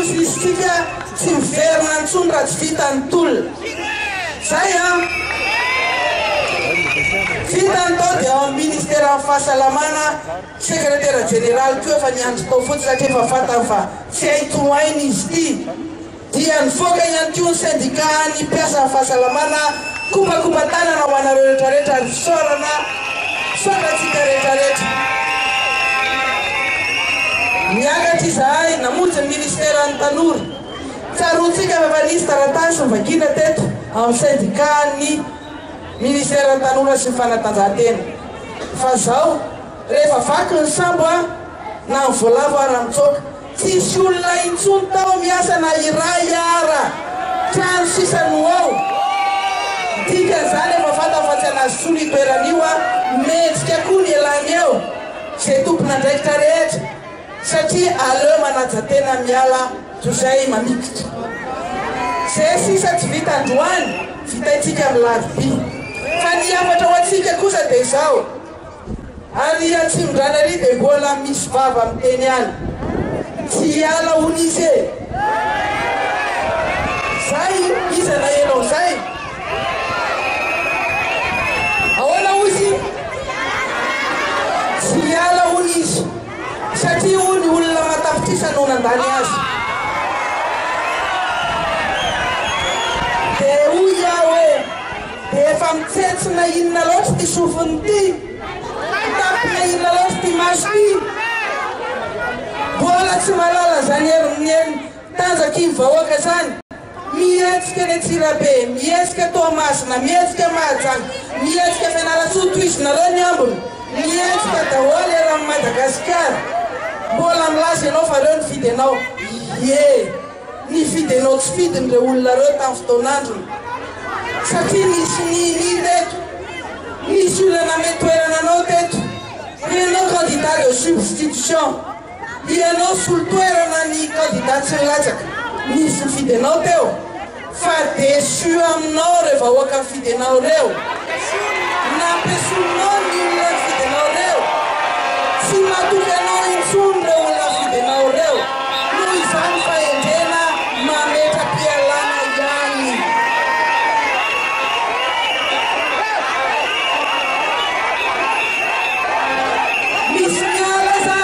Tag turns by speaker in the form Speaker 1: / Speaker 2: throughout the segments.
Speaker 1: hozy izy tsika tsy miverina intsony raha tsy vita ny tolona. Zay an! Vita ny tao dia ao amin'ny ministeran'ny fahasalamana, sekretera jeneraly koa efa niandry tao fotsiny satria efa fantany fa tsy hay tohaina izy ity. Dia nivoaka ihany koa ny sendikà ny mpiasan'ny fahasalamana, kopakopa-tanana ho anareo rehetrarehetra ary fisaorana, misaotra antsika rehetrarehetra. Niakatra izahay namonjy ny ministeran'ny tanora. Tsaroantsika fa efa nisy taratasy novakiana teto amin'ny sendikà ny ministeran'ny tanora sy ny fanatanjahantena. Fa zao, rehefa vaky ny sambo a, na ny voalavo ara mitsoaka. Tsisy olona intsony tao miasa na iray ara! Trano sisa no ao! Dikan'izany efa fantany fa tsy anazy intsony io toerana io a! Mendrika koa ny elany eo izay tompon'andraikitra rehetra satria aleo manaja tena miala toy izay mamikitra. Izay sisa tsy vita androany vitaintsika amin'ny larobia. Fa ny hafatra ho antsika kosa dia izao. Ary Atsimondrano ary dia mbola misy vava miteny ihany. Tsy hiala hono izy e! Zay iza naheno an'izay? Ahoana hozy? Tsy hiala hono izy satria hono olona aman-tapitrisa no nandany azy. Dia hoy aho hoe. Dia efa mitsentsina inona loatra ity sofiny ity? Mitapina inona loatra ity maso ity? Mbola tsy mahalala izany herin'ny herin'ny tanjaky ny vahoaka izany. Mihetsika any Antsirabe, mihetsika Toamasina, mihetsika Mahajanga, mihetsika Fianarantsoa, tohizinareo ny ambiny. Mihetsika daholo eran'i Madagasikara. Mbola milaza ianao fa reo nifidy anao. Ie. Nifidy anao tsy fidiny ireo olona ireo tamin'ny fotoan'androny satria nisy nini teto, nisy olona namehy toerana anao teto, ianao candidat de substitution, ianao solo-toerana ny candidat tsy nilatsaka, nisy nifidy anao teo fa déçu aminao ireo vahoaka nifidy anao ireo, nampiasoninao ny olona nifidy anao ireo, tsy matoky anao intsony ireo olona nifidy anao ireo. Noho izany fahendrena mametra-pialana ihany. Misy miala aiza?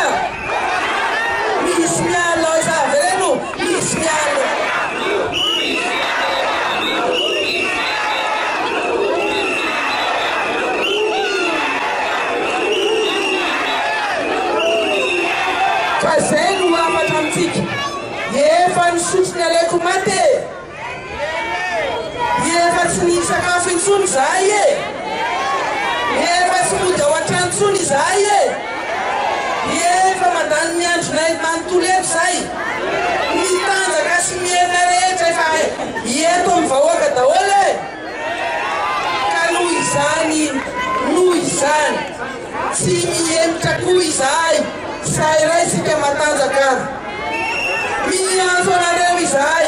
Speaker 1: Misy miala aiza? Avereno, misy miala. Fa zay no hafatra amintsika. Efa nisotro ny aleoko maty e! Efa tsy nisakafo intsony izahay e! Efa tsy mody ao an-trano intsony izahay e! Efa mandany ny andronay manontolo eto izahay. Ny tanjaka sy ny herinay rehetra efa eto amin'ny vahoaka daholo e! Ka noho izany, noho izany. Tsy mihemotra koa izahay, sahy iray isika matanjaka ary. Miantso anareo izahay,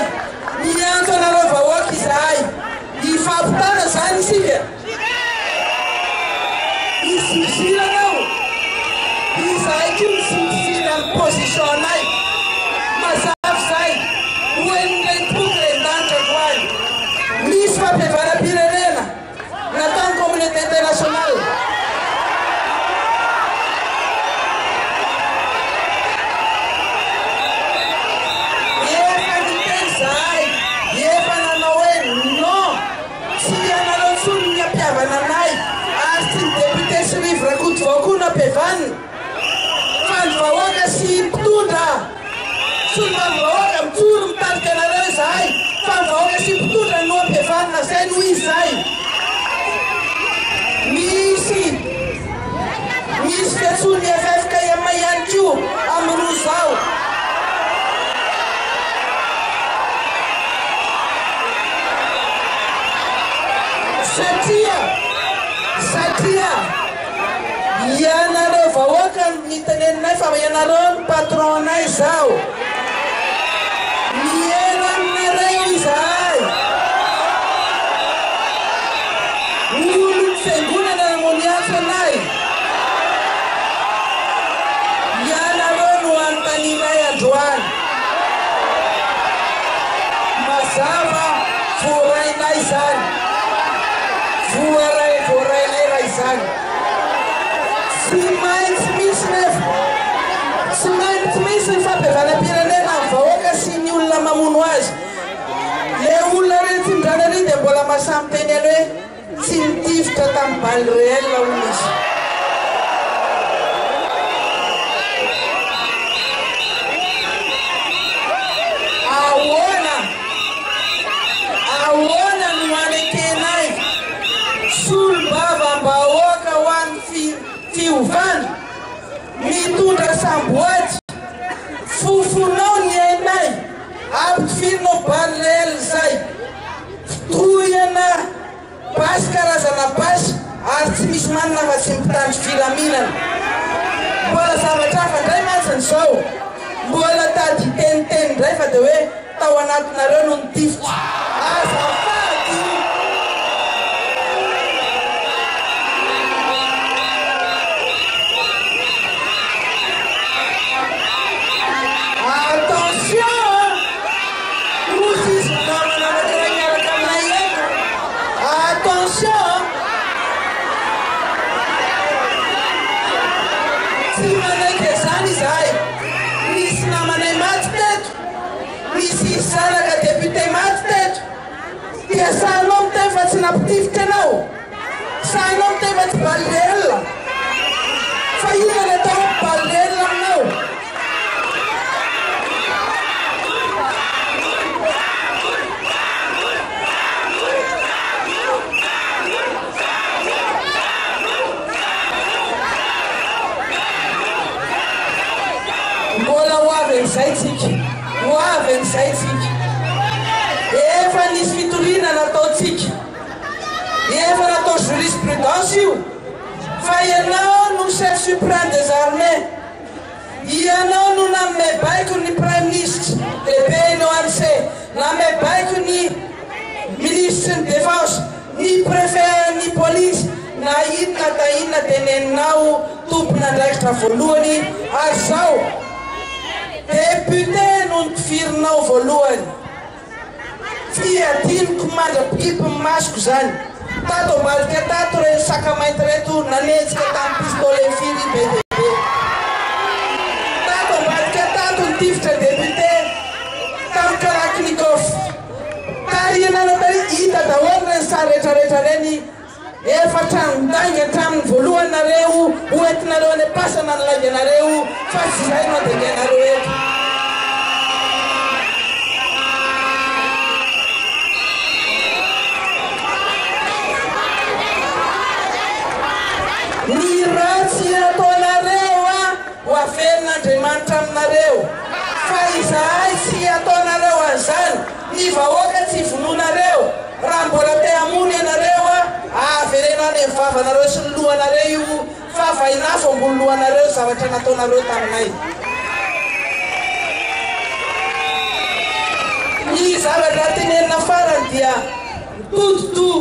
Speaker 1: miantso anareo vahoaka izahay, hifampitana izany isika. Hizirizirana ao, izahay koa mizirizira ny position anay. Mazava izay, ho henon'ireny toky ireny lanitra androany. Misy fampihavanam-pirenena. Nataon'ny communauté internationale. Efa niteny zahay, efa nanao hoe non, tsy ianareo intsony ny hampihavana anay, ary tsy ny député sy Rivo Rakotovao koa no ampihavanina, fa ny vahoaka sy ny mpitondra. Solombavambahoaka, mijoro mitarika anareo izahay fa ny vahoaka sy mpitondra no ampihavanina zay no izy zay. Misy misy fiantsoan'ny ffkm ihany koa amin'ny roa zao. Satria satria ianareo vahoaka no niteneninay fa ianareo no patron nay zao. Mihena aminareo izahay. Olon'ny fiangonana no niantso anay. Ianareo no anontanianay androany. izany. Voaray, voarainay raha izany. Tsy maintsy misy nefa, tsy maintsy misy ny fampihavanam-pirenena amin'ny vahoaka sy ny olona mamono azy. Le olona re tsindrana ry dia mbola mahasahy miteny ihany hoe tsy nitifitra tamin'ny balle réelle hono izy. Ahoana? Ahoana no hanekenay solombavambahoaka ho an'ny fiovana mitondra samboady? Fofonao ny ainay, ampitifirinao balle réelle zay. Fitohihana basy karazana basy ary tsy misy manana afa tsy ny mpitandro filaminana. Mbola zavatra hafa indray mantsy ny zao. Mbola tady hiteniteny indray fa dia hoe tao anatinareo no nitifitra. Azafady o! Attention an! Hozy izy ny namana anankiray miaraka aminay eto. Attention an! Tsy manaiky an'izany izahay. Nisy namanay maty teto. Nisy zanaka député maty teto. Dia sahinao miteny fa tsy nampitifitra ianao? Sahinao miteny fa tsy balle réelle? Fa inona no atao hoe balle réelle aminao? Mbola ho avy amin'izay tsika, ho avy amin'izay tsika. Efa nisy fitoriana nataontsika, efa natao jurisprudence io, fa ianao no chef suprême des armées. Ianao no nanome baiko ny Praiminisitra, lehiben'ny OMC, nanome baiko ny Minisitry ny Défense, ny Préfet ny Polisy, na inona ta inona teneninao, tompon'andraikitra voalohany, ary zao, Député no notifirinao voalohany. Tsy adinoko mandra-pikipy ny masoko izany. Tato ambadika tato ireny saka mainty ireto nanenjika tamin'ny pistolet firy be dia be. Tato ambadika tato nitifitra député tamin'ny kalachnikov. Tarihina tary, hita daholo ireny sary rehetrarehetra ireny. Efa tranon-dainga hatramin'ny voalohany nareo, ho entinareo any am-pasana ny lainganareo fa tsy izay no andengainareo eto. Ny ratsy ataonareo a ho averin'Andriamanitra aminareo fa izahay tsy ataonareo an'izany, ny vahoaka tsy vonoinareo. Raha mbola te hamono ianareo a, avereno any amin'ny vavanareo sy ny lohanareo io fa vainafo ambony lohanareo ny zavatra nataonareo taminay. Ny zavatra tenenina farany dia mitoditoa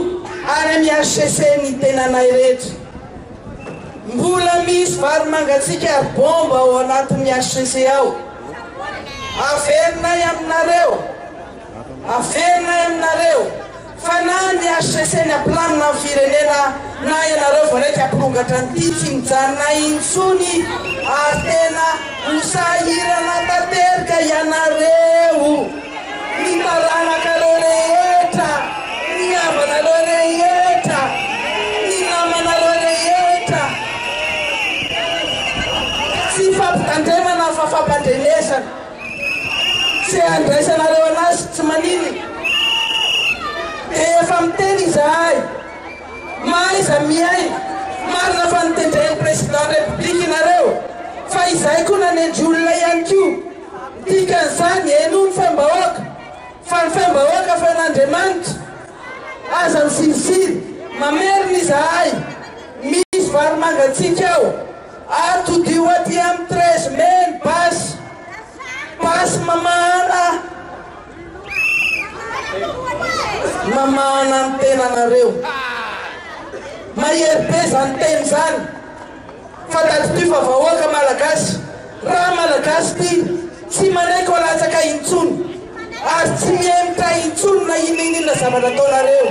Speaker 1: any amin'ny HCC ny tenanay rehetra. Mbola misy vary mangatsiaka ary bomba ao anatin'ny HCC ao. Averinay aminareo. Averinay aminareo fa na ny HCC ny hampilamina ny firenena na ianareo vao naiky hampirongatra an'ity tsy mijanona intsony ary tena ho sahirana tanterka ianareo, ny taranakareo rehetra, ny havanareo rehetra, ny namanareo rehetra. Tsy fampitandremana fa fampandrenesana. Tsy andraisanareo anazy tsy maninona. Dia efa miteny izahay. Mahaiza miaina. Marina fa notendren'ny président république ianareo. Fa izahay koa nanendry olona ihany koa. Ny dikan'izany, henoy ny feom-bahoaka. Fa ny feom-bahoaka feon'Andriamanitra. Aza misirisiry. Mamerina izahay. Misy vary mangatsiaka ao. Atodiho aty amin'ny 13 mai ny basy. Basy mamahana mamahana ny tenanareo. Mahery be zany teny zany. Fa tadidio fa vahoaka Malagasy, ra Malagasy ty tsy manaiky ho alatsaka intsony. ary tsy mihemotra intsony na inona inona zavatra ataonareo.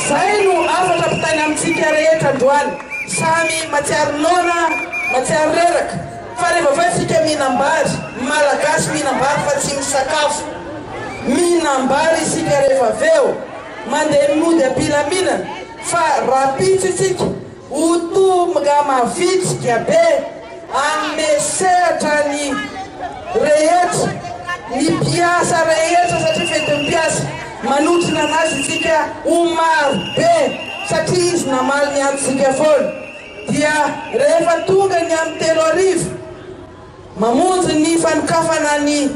Speaker 1: Zay no hafatra ampitaina amintsika rehetra androany. Samy matsiaro noana, matsiaro reraka, fa rehefa avy eo isika mihinam-bary, Malagasy mihinam-bary fa tsy misakafo. Mihinam-bary isika rehefa avy eo, mandeha mody am-pilaminana, fa rahampitso isika Ho tonga mavitrika be hanome sehatra ny rehetra, ny mpiasa rehetra satria fetin'ny mpiasa, manotrona anazy isika ho maro be satria izy namaly ny antsika foana. Dia rehefa tonga ny amin'ny 3000, Mamonjy ny fanokafana ny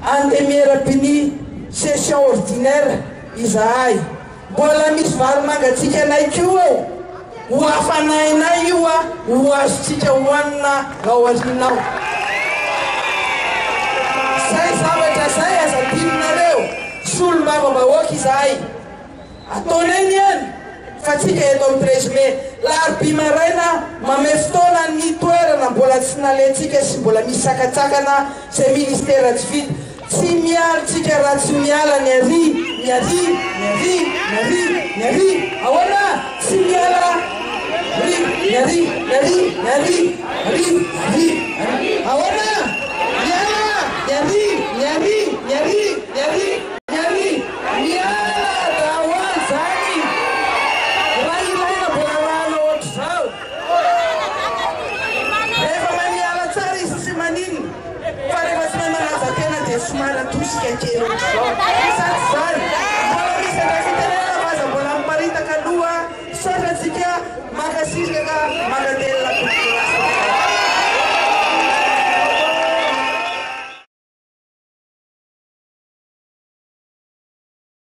Speaker 1: Antemieram-pinia, session ordinaire, izahay. Mbola misy vary mangatsiaka anay koa ao. Ho hafanainay io ho azontsika hohanina aoriana ao. Zay zavatra zay aza adinonareo. Solombavambahoaka izahay. Ataonay ny any fa tsika eto amin'ny 13 mai larobia maraina mame fotoana ny toerana mbola tsy nalentsika sy mbola misy sakatsakana zay ministera tsy vita tsy mialo tsika raha tsy miala ny ary ny ary ny ary ny ary ny ary ahoana tsy miala ry ny ary ny ary ny ary ary ary ary ahoana miala ny ary ny ary ny ary ny ary Miary, miala daholo zany raha ilaina mbola rano ohatr'izao. Rehefa mahay miala tsara izy tsy maninona fa rehefa tsy mahay manaja tena dia somary atosika kely ohatr'izao. Sa tsy zany? Mbola misy handray fitenenana fa aza mbola miparitaka aloha. Misaotra antsika, mankasitraka, mankatelina.